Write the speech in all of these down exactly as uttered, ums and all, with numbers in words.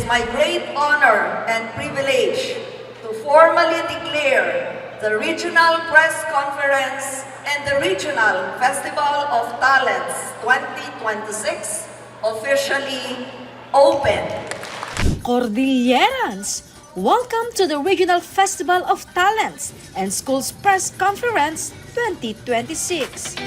My great honor and privilege to formally declare the Regional Press Conference and the Regional Festival of Talents twenty twenty-six officially open. Cordillerans, welcome to the Regional Festival of Talents and Schools Press Conference twenty twenty-six.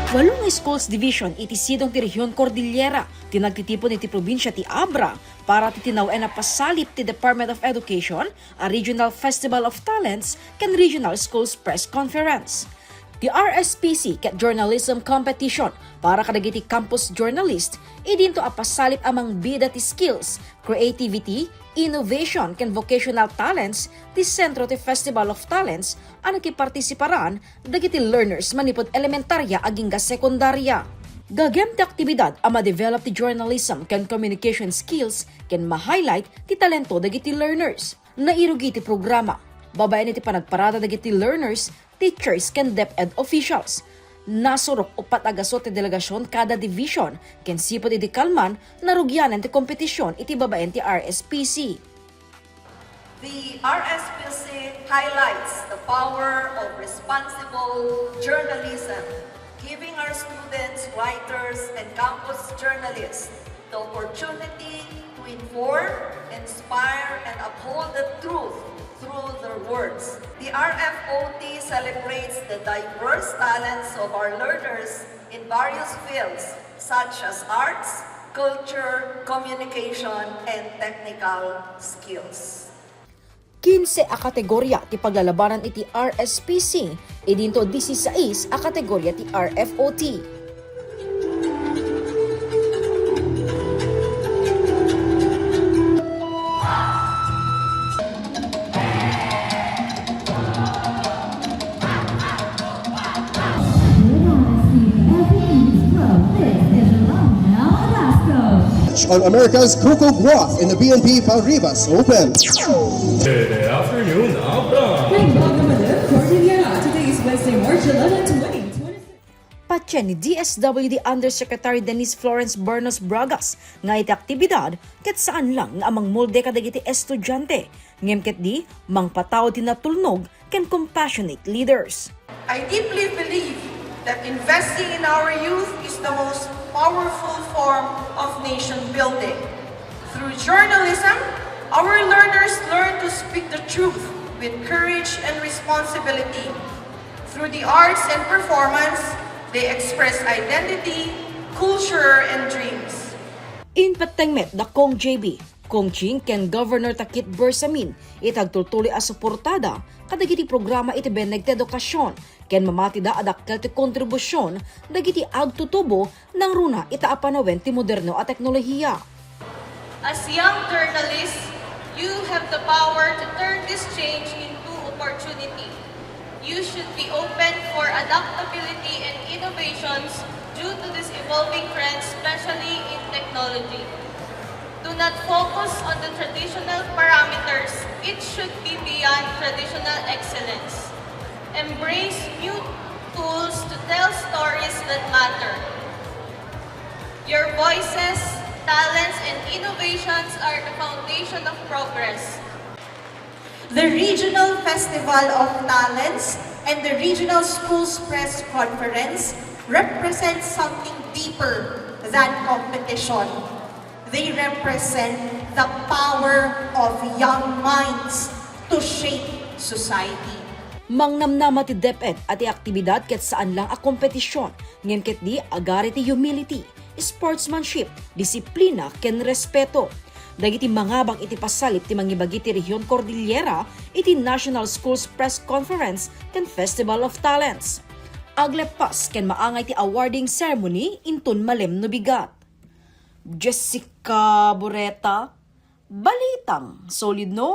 Walo nga schools division iti sidong ti Rehion Cordillera ti nagtitipon iti probinsia ti Abra para ti tinawen a pasalip ti Department of Education a Regional Festival of Talents ken Regional Schools Press Conference. Ti R S P C ket Journalism Competition para kadagiti campus journalist idinto a pasalip a mangbida ti skills, creativity, innovation ken vocational talents ti sentro ti Festival of Talents a nakipartisiparan dagiti learners manipud elementaria agingga sekundaria. Gagem ti aktibidad a ma-develop ti journalism ken communication skills ken ma-highlight ti talento dagiti learners. Nairugi ti programa. Babaen iti panagparada dagiti learners, teachers ken DepEd officials. Nasurok uppat a gaso ti delegasion kada division ken sipud idi kalman, narugianan ti kompetision iti babaen ti R S P C. The R S P C highlights the power of responsible journalism, giving our students, writers, and campus journalists the opportunity to inform, inspire, and uphold the truth through their words. The R F O T celebrates the diverse talents of our learners in various fields such as arts, culture, communication, and technical skills. Kinse a kategoria ti paglalabanan iti R S P C, idinto disisais a kategoria ti R F O T. On America's Coco Gauff in the B N P Paribas Open. Good afternoon, Abra! Welcome, Cordillera. Today is Wednesday, March eleven, twenty twenty-six. Patien ni D S W D Undersecretary Denise Florence Bernos Bragas nga iti aktibidad ket saan lang nga amangmulde kadagiti estudiante, ngem ketdi mangpataud ti natulnog ken compassionate leaders. I deeply believe that investing in our youth is the most powerful form of nation building. Through journalism, our learners learn to speak the truth with courage and responsibility. Through the arts and performance, they express identity, culture, and dreams. Impetteng met da Cong J B, Cong Ching ken Governor Takit Bersamin iti agtultuloy a suportada kadagiti programa iti binneg ti edukasyon ken mamatida a dakkel ti kontribusion dagiti agtutubo nangruna ita a panawen ti moderno a teknolohiya. As young journalists, you have the power to turn this change into opportunity. You should be open for adaptability and innovations due to this evolving trend, especially in technology. Do not focus on the traditional parameters. It should be beyond traditional excellence. Embrace new tools to tell stories that matter. Your voices, talents, and innovations are the foundation of progress. The Regional Festival of Talents and the Regional Schools Press Conference represent something deeper than competition. They represent the power of young minds to shape society. Mangnamnama ti DepEd a ti aktibidad ket saan lang a kompetisyon, ngem ketdi agari ti humility, sportsmanship, disiplina, ken respeto. Dagiti mangabak iti pasalip ti mangibagi ti Rehion Cordillera iti National Schools Press Conference ken Festival of Talents. Agleppas ken maangay ti awarding ceremony inton malem no bigat. Jessica Boreta, Balitang Solid, no?